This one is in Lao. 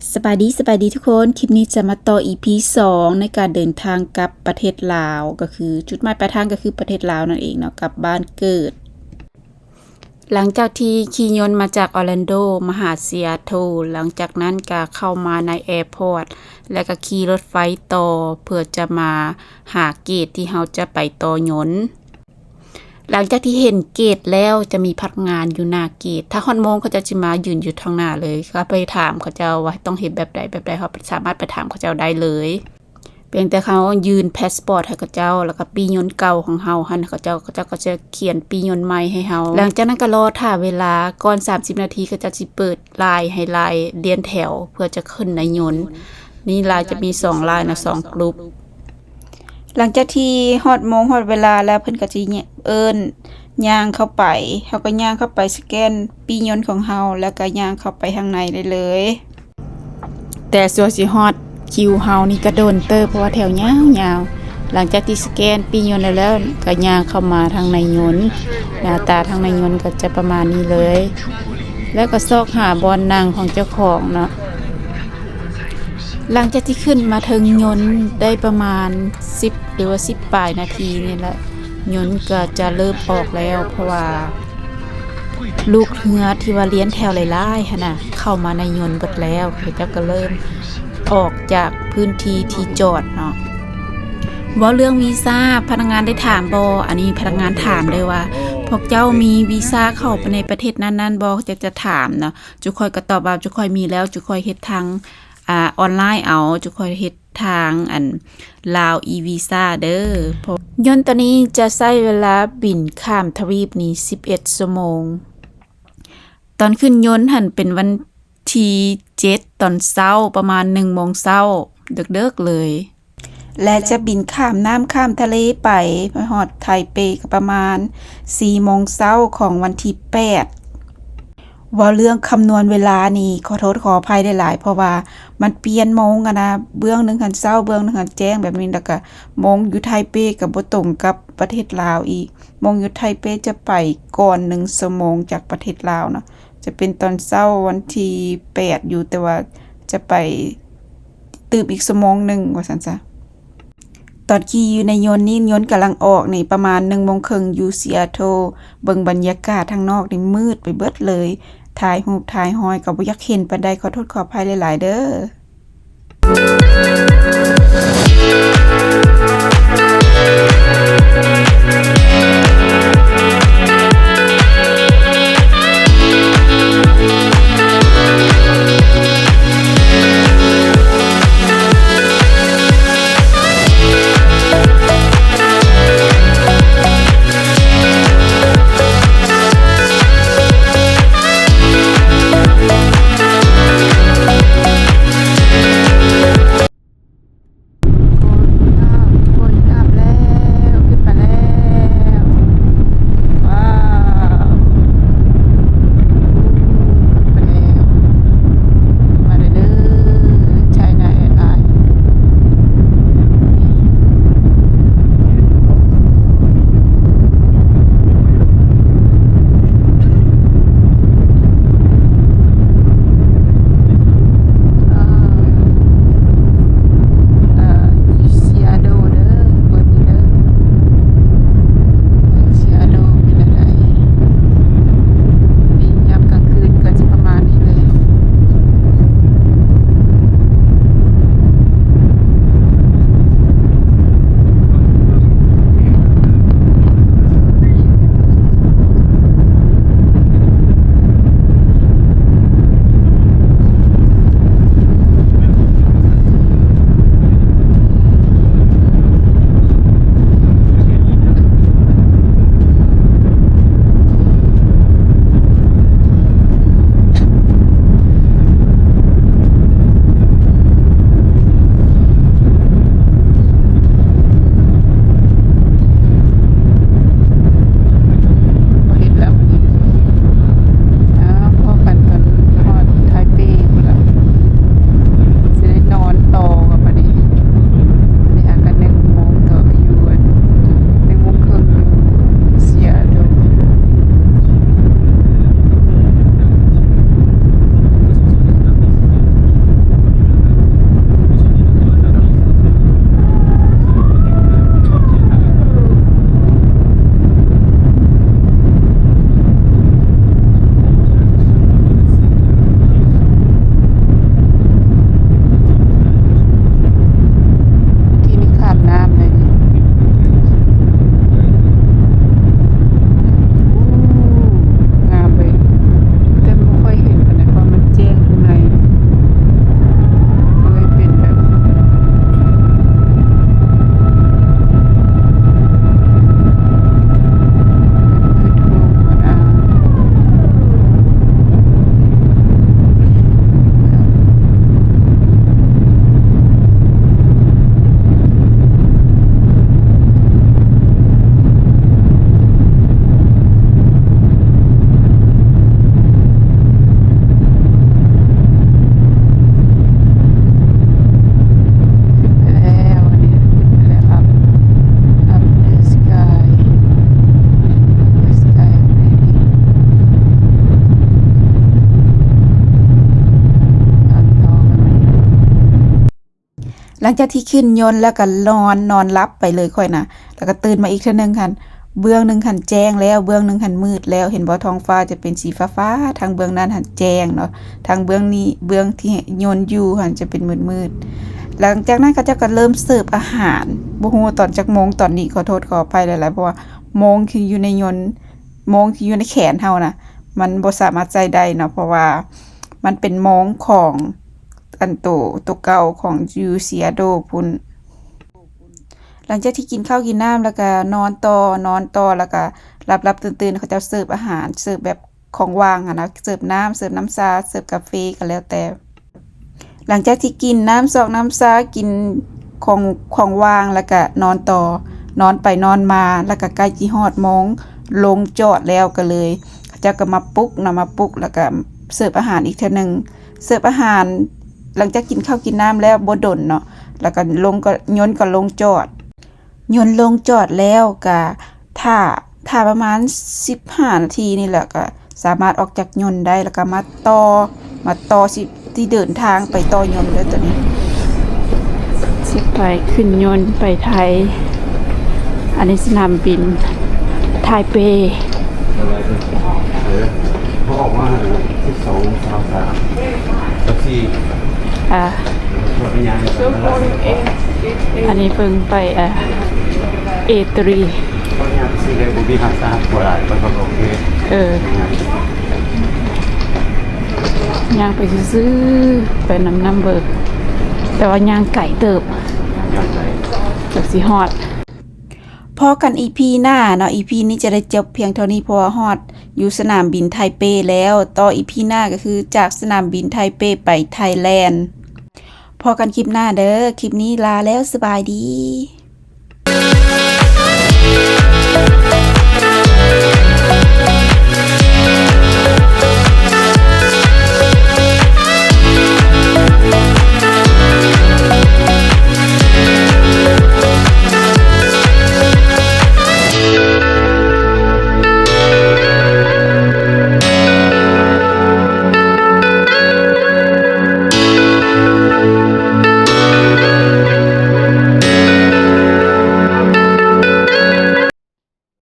ສະບາຍດີ ສະບາຍດີທຸກຄົນ. ຄລິບນີ້ຈະມາຕໍ່ ອີພີ ສອງ ໃນການເດີນທາງກັບປະເທດລາວ ກໍຄືຈຸດໝາຍປາຍທາງກໍຄືປະເທດລາວນັ້ນເອງເນາະ ກັບບ້ານເກີດ. ຫຼັງຈາກທີ່ຂີ່ຍົນມາຈາກອໍແລນໂດມາຫາຊີແອດເທິລ ຫຼັງຈາກນັ້ນກໍເຂົ້າມາໃນແອພອດ ແລ້ວກໍຂີ່ລົດໄຟຕໍ່ ເພື່ອຈະມາຫາເກດທີ່ເຮົາຈະໄປຕໍ່ຍົນ. ຫຼັງຈາກທີ່ເຫັນເກດແລ້ວ ຈະມີພະນັກງານຢູ່ໜ້າເກດ. ຖ້າຮອດໂມງ ເຂົາເຈົ້າຊິມາຢືນຢູ່ທາງໜ້າເລີຍ. ກໍໄປຖາມເຂົາເຈົ້າວ່າຕ້ອງເຮັດແບບໃດ ແບບໃດ, ເຮົາສາມາດໄປຖາມເຂົາເຈົ້າໄດ້ເລີຍ. ພຽງແຕ່ເຮົາຍື່ນພາສປອດໃຫ້ເຂົາເຈົ້າ ແລ້ວກໍປີ້ຍົນເກົ່າຂອງເຮົາຫັ້ນ ເຂົາເຈົ້າ ເຂົາເຈົ້າກໍຈະຂຽນປີ້ຍົນໃໝ່ໃຫ້ເຮົາ. ຫຼັງຈາກນັ້ນກໍລໍຖ້າເວລາ ກ່ອນສາມສິບນາທີ ເຂົາເຈົ້າຊິເປີດລາຍໃຫ້ລາຍລຽນແຖວ ເພື່ອຈະຂຶ້ນໃນຍົນ. ນີ້ລາຍຈະມີສອງລາຍນະ ສອງກຣຸບ. ຫຼັງຈາກທີ່ຮອດໂມງຮອດເວລາແລ້ວ ເພິ່ນກໍຊິເອີ້ນຍ່າງເຂົ້າໄປ. ເຮົາກໍຍ່າງເຂົ້າໄປສະແກນປີ້ຍົນຂອງເຮົາ ແລ້ວກໍຍ່າງເຂົ້າໄປທາງໃນໄດ້ເລີຍ. ແຕ່ກວ່າຊິຮອດຄິວເຮົານີ້ກໍດົນເຕີບ ເພາະວ່າແຖວຍາວໆ. ຫຼັງຈາກທີ່ສະແກນປີ້ຍົນແລ້ວ ກໍຍ່າງເຂົ້າມາທາງໃນຍົນ. ໜ້າຕາທາງໃນຍົນກໍຈະປະມານນີ້ເລີຍ. ແລ້ວກໍຊອກຫາບ່ອນນັ່ງຂອງເຈົ້າຂອງເນາະ. ຫຼັງຈາກທີ່ຂຶ້ນມາເທິງຍົນໄດ້ປະມານສິບ ຫຼືວ່າສິບປາຍນາທີນີ້ແຫຼະ, ຍົນກໍຈະເລີ່ມອອກແລ້ວ ເພາະວ່າລູກເຮືອທີ່ວ່າລຽນແຖວຫຼາຍໆຫັ້ນນະ ເຂົ້າມາໃນຍົນເບິດແລ້ວ, ເຂົາເຈົ້າກໍເລີ່ມອອກຈາກພື້ນທີ່ທີ່ຈອດເນາະ. ເວົ້າເລື່ອງວີຊາ ພະນັກງານໄດ້ຖາມບໍ່? ອັນນີ້ພະນັກງານຖາມເດີວ່າ ພວກເຈົ້າມີວີຊາເຂົ້າໄປໃນປະເທດນັ້ນໆບໍ່? ເຂົາເຈົ້າຈະຖາມເນາະ. ຈຸຂ້ອຍກໍຕອບວ່າ ຈຸຂ້ອຍມີແລ້ວ, ຈຸຂ້ອຍເຮັດທາງ ອ່າ ອອນລາຍເອົາ, ຈຸຂ້ອຍເຮັດທາງ ອັນ ລາວອີວີຊາເດີ. ຍົນໂຕນີ້ຈະໃຊ້ເວລາບິນຂ້າມທະວີບນີ້ສິບເອັດຊົ່ວໂມງ. ຕອນຂຶ້ນຍົນຫັ້ນເປັນວັນທີເຈັດຕອນເຊົ້າ ປະມານໜຶ່ງໂມງເຊົ້າ ເດິກໆເລີຍ. ແລະ ຈະບິນຂ້າມນ້ຳຂ້າມທະເລໄປ ໄປຮອດໄທເປກໍປະມານສີ່ໂມງເຊົ້າຂອງວັນທີແປດ. ເວົ້າເລື່ອງຄຳນວນເວລານີ້ ຂໍໂທດຂໍອະໄພຫຼາຍໆ ເພາະວ່າມັນປ່ຽນໂມງຫັ້ນນະ, ເບື້ອງໜຶ່ງຫັ້ນເຊົ້າ ເບື້ອງໜຶ່ງຫັ້ນແຈ້ງແບບນີ້, ແລ້ວກະໂມງຢູ່ໄທເປກໍບໍ່ຕົງກັບປະເທດລາວອີກ. ໂມງຢູ່ໄທເປຈະໄປກ່ອນໜຶ່ງຊົ່ວໂມງຈາກປະເທດລາວເນາະ, ຈະເປັນຕອນເຊົ້າວັນທີແປດຢູ່ ແຕ່ວ່າຈະໄປຕື່ມອີກຊົ່ວໂມງໜຶ່ງ ວ່າຊັ້ນຊະ. ຕອນຂີ່ຢູ່ໃນຍົນນີ້ ຍົນກຳລັງອອກນີ້ ປະມານໜຶ່ງໂມງເຄິ່ງຢູ່ຊີແອດເທິລ. ເບິ່ງບັນຍາກາດທາງນອກນີ້ມືດໄປເບິດເລີຍ, ຖ່າຍຮູບຖ່າຍຮອຍກໍບໍ່ຢາກເຫັນປານໃດ, ຂໍໂທດຂໍອະໄພຫຼາຍໆເດີ. ຫຼັງຈາກທີ່ຂຶ້ນຍົນແລ້ວກໍນອນ ນອນຫຼັບໄປເລີຍຂ້ອຍນະ ແລ້ວກໍຕື່ນມາອີກເທື່ອໜຶ່ງຫັ້ນ ເບື້ອງໜຶ່ງຫັ້ນແຈ້ງແລ້ວ ເບື້ອງໜຶ່ງຫັ້ນມືດແລ້ວ ເຫັນບໍ່? ທ້ອງຟ້າຈະເປັນສີຟ້າໆ ທາງເບື້ອງນັ້ນຫັ້ນແຈ້ງເນາະ ທາງເບື້ອງນີ້ ເບື້ອງທີ່ຍົນຢູ່ຫັ້ນຈະເປັນມືດໆ. ຫຼັງຈາກນັ້ນເຂົາເຈົ້າກໍເລີ່ມເສີບອາຫານ ບໍ່ຮູ້ຕອນຈັກໂມງຕອນນີ້ ຂໍໂທດຂໍອະໄພຫຼາຍໆ ເພາະວ່າໂມງທີ່ຢູ່ໃນຍົນ ໂມງທີ່ຢູ່ໃນແຂນເຮົານະ ມັນບໍ່ສາມາດໃຊ້ໄດ້ເນາະ ເພາະວ່າມັນເປັນໂມງຂອງ ອັນໂຕ ໂຕເກົ່າຂອງຢູ່ເຊຍໂດພຸ້ນ. ຫຼັງຈາກທີ່ກິນເຂົ້າກິນນ້ຳແລ້ວກະນອນຕໍ່ ນອນຕໍ່ ແລ້ວກະຫຼັບໆຕື່ນໆ ເຂົາເຈົ້າເສີບອາຫານ ເສີບແບບຂອງຫວ່າງຫັ້ນນະ ເສີບນ້ຳ ເສີບນ້ຳຊາ ເສີບກາເຟ ກໍແລ້ວແຕ່. ຫຼັງຈາກທີ່ກິນນ້ຳຊອກນ້ຳຊາ ກິນຂອງ ຂອງຫວ່າງ ແລ້ວກະນອນຕໍ່ ນອນໄປນອນມາ ແລ້ວກະໃກ້ຊິຮອດໂມງລົງຈອດແລ້ວ ກໍເລີຍ ເຂົາເຈົ້າກໍມາປຸກເນາະ ມາປຸກ ແລ້ວກະເສີບອາຫານອີກເທື່ອໜຶ່ງ. ເສີບອາຫານ ຫຼັງຈາກກິນເຂົ້າກິນນ້ຳແລ້ວບໍ່ດົນເນາະ ແລ້ວກໍລົງ ກໍ ຍົນກໍລົງຈອດ ຍົນລົງຈອດແລ້ວກໍຖ້າ ຖ້າປະມານສິບຫ້ານາທີນີ້ແຫຼະ ກໍສາມາດອອກຈາກຍົນໄດ້ ແລ້ວກໍມາຕໍ່ ມາຕໍ່ ຊິ ຊິເດີນທາງໄປຕໍ່ຍົນເດີຕອນນີ້ ຊິໄປຂຶ້ນຍົນໄປໄທ. ອັນນີ້ສະໜາມບິນໄທເປ. ເອີ ເຂົາອອກມາສິບສອງ ສາມ ສາມ ສີ່ ອ່າ ອັນນີ້ເບິ່ງໄປ ອ່າ ເອທຣີ ເອີ ຍ່າງໄປຊື່ໆ ໄປນຳ ນຳເບີ ແຕ່ວ່າຍ່າງໄກເຕີບ ເກືອບຊິຮອດ. ພໍ້ກັນອີພີໜ້າເນາະ ອີພີນີ້ຈະໄດ້ຈົບພຽງເທົ່ານີ້ ເພາະວ່າຮອດຢູ່ສະໜາມບິນໄທເປແລ້ວ ຕໍ່ອີພີໜ້າກໍຄືຈາກສະໜາມບິນໄທເປໄປໄທແລນ. ພໍ້ກັນຄລິບໜ້າເດີ ຄລິບນີ້ລາແລ້ວ ສະບາຍດີ.